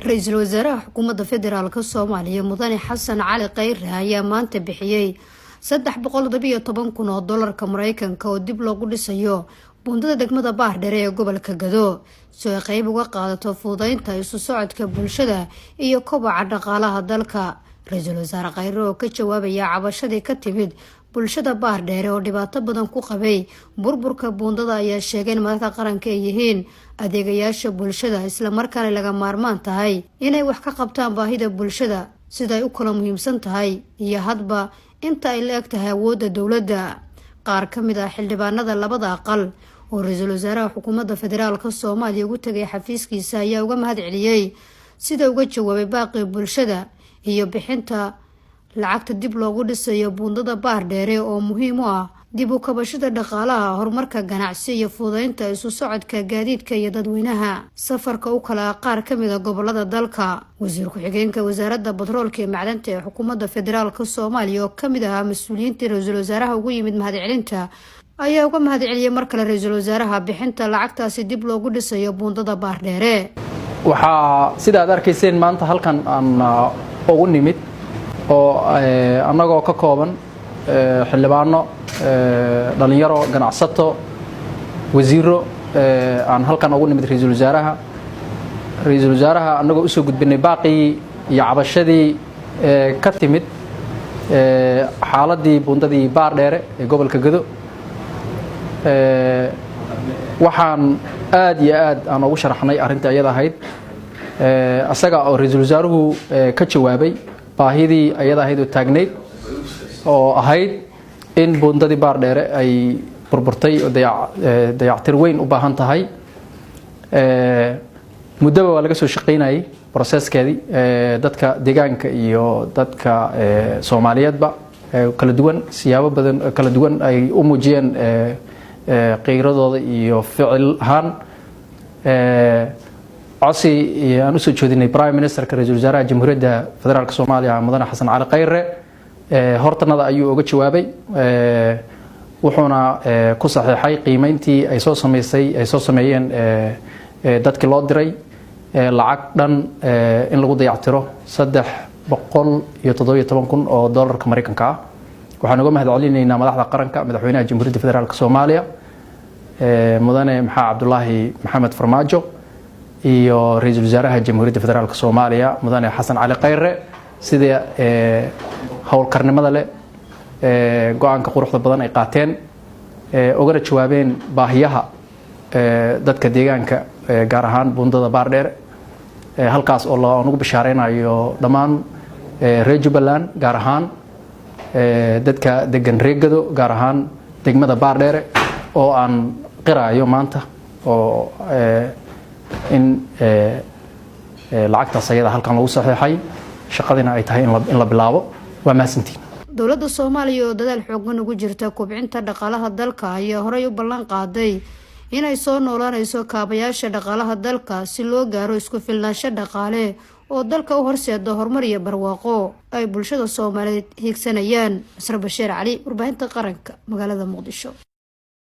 Ra-iisul wasaaraha xukuumadda federaalka Soomaaliya, Mudane Xasan Cali Khayre, ayaa maanta bixiyey 317,000 oo dolarka Mareykanka oo dib loogu dhisayo buundada degmada Baardheere ee gobolka Gado, si ay qeyb uga qaadato fududeynta isu socodka bulshada iyo kobaca dhaqaalaha dalka. Ra-iisul wasaare Khayre oo ka jawaabaya cabashadii ka timid bulshada Baardheere oo dhibaato badan ku qabay burburka buundada ayaa sheegay in madaxda qaranka ay yihiin adeegayaasha bulshada, islamarkaana laga maarmaan tahay inay wax ka qabtaan baahida bulshada sida ay u kala muhiimsan tahay iyo hadba inta ay la eg tahay awoodda dowladda. Qaar ka mid ah xildhibaanada labada aqal oo ra-iisul wasaaraha xukuumadda federaalka Soomaaliya ugu tegay xafiiskiisa ayaa uga mahad celiyey sida uga jawaabay baaqii bulshada iyo bixinta lacagta dib loogu dhisayo buundada Baardheere oo muhiim u ah dib u kabashada dhaqaalaha, horumarka ganacsi iyo fududeynta isu socodka gaadiidka iyo dadweynaha safarka u kala qaar ka mid ah gobolada dalka. Wasiir ku-xigeenka Wasaaradda Batroolka iyo Macdanta ee xukuumadda federaalka Soomaaliya oo kamid ahaa mas-uuliyiintii ra-iisul wasaaraha ugu yimid mahadcelinta ayaa uga mahad celiyey mar kale ra-iisul wasaaraha bixinta lacagtaasi dib loogu dhisayo buundada Baardheere. Waxaa sida aad arkayseen maanta halkan aan ugu nimid oo annagoo ka kooban xildhibaano, dhallinyaro, ganacsato, wasiiro aan halkan ugu nimid ra-iisul wasaaraha. Ra-iisul wasaaraha annagoo usoo gudbinay baaqii iyo cabashadii ka timid xaaladdii buundadii Baardheere ee gobolka Gado. Waxaan aad iyo aad aan ugu sharaxnay arrintii ayada ahayd, asaga oo ra-iisul wasaaruhu ka jawaabay baahidii ayada ahayd oo taagnayd, oo ahayd in buundadii Baardheere ay burburtay oo dayactir weyn u baahan tahay. Muddaba waa laga soo shaqaynayay processkeedii, dadka deegaanka iyo dadka Soomaaliyeedba kala duwan siyaabo badan kala duwan ay u muujiyeen qiiradooda iyo ficil ahaan. Codsi aan usoo jeedinay Prime Ministerka, ra-iisul wasaaraha Jamhuuriyadda Federaalka Soomaaliya, Mudane Xasan Cali Khayre, hortanada ayuu uga jawaabay, wuxuuna ku saxiixay qiimeyntii ay soo sameysay, ay soo sameeyeen dadkii loo diray, lacag dhan in lagu dayactiro 317,000 oo doolarka Maraykanka ah. Waxaan uga mahad celinaynaa madaxda qaranka, madaxweynaha Jamhuuriyadda Federaalka Soomaaliya, Mudane Maxaa Cabdulaahi Maxamed Farmaajo, iyo ra-iisul wasaaraha Jamhuuriyadda Federaalka Soomaaliya, Mudane Xasan Cali Khayre, sida howlkarnimada leh, go-aanka quruxda badan ay qaateen, ugana jawaabeen baahiyaha dadka deegaanka, gaar ahaan buundada Baardheer, halkaas oo aan ugu bishaareynayo dhammaan reer Jubbaland, gaar ahaan dadka degan reer Gado, gaar ahaan degmada Baardheere, oo aan qiraayo maanta oo in lacagtaas ayada halkan lagu saxiixay, shaqadina ay tahay in la bilaabo. Waa mahadsantiin. Dowladda Soomaaliya oo dadaal xoogan ugu jirta kobcinta dhaqaalaha dalka ayaa horey u ballan qaaday inay soo noolaanayso kaabayaasha dhaqaalaha dalka si loo gaaro isku filnaansho dhaqaale oo dalka u horseeda horumar iyo barwaaqo ay bulshada Soomaaliyeed hiigsanayaan. Masre Basheer Cali, warbaahinta qaranka, magaalada Muqdisho.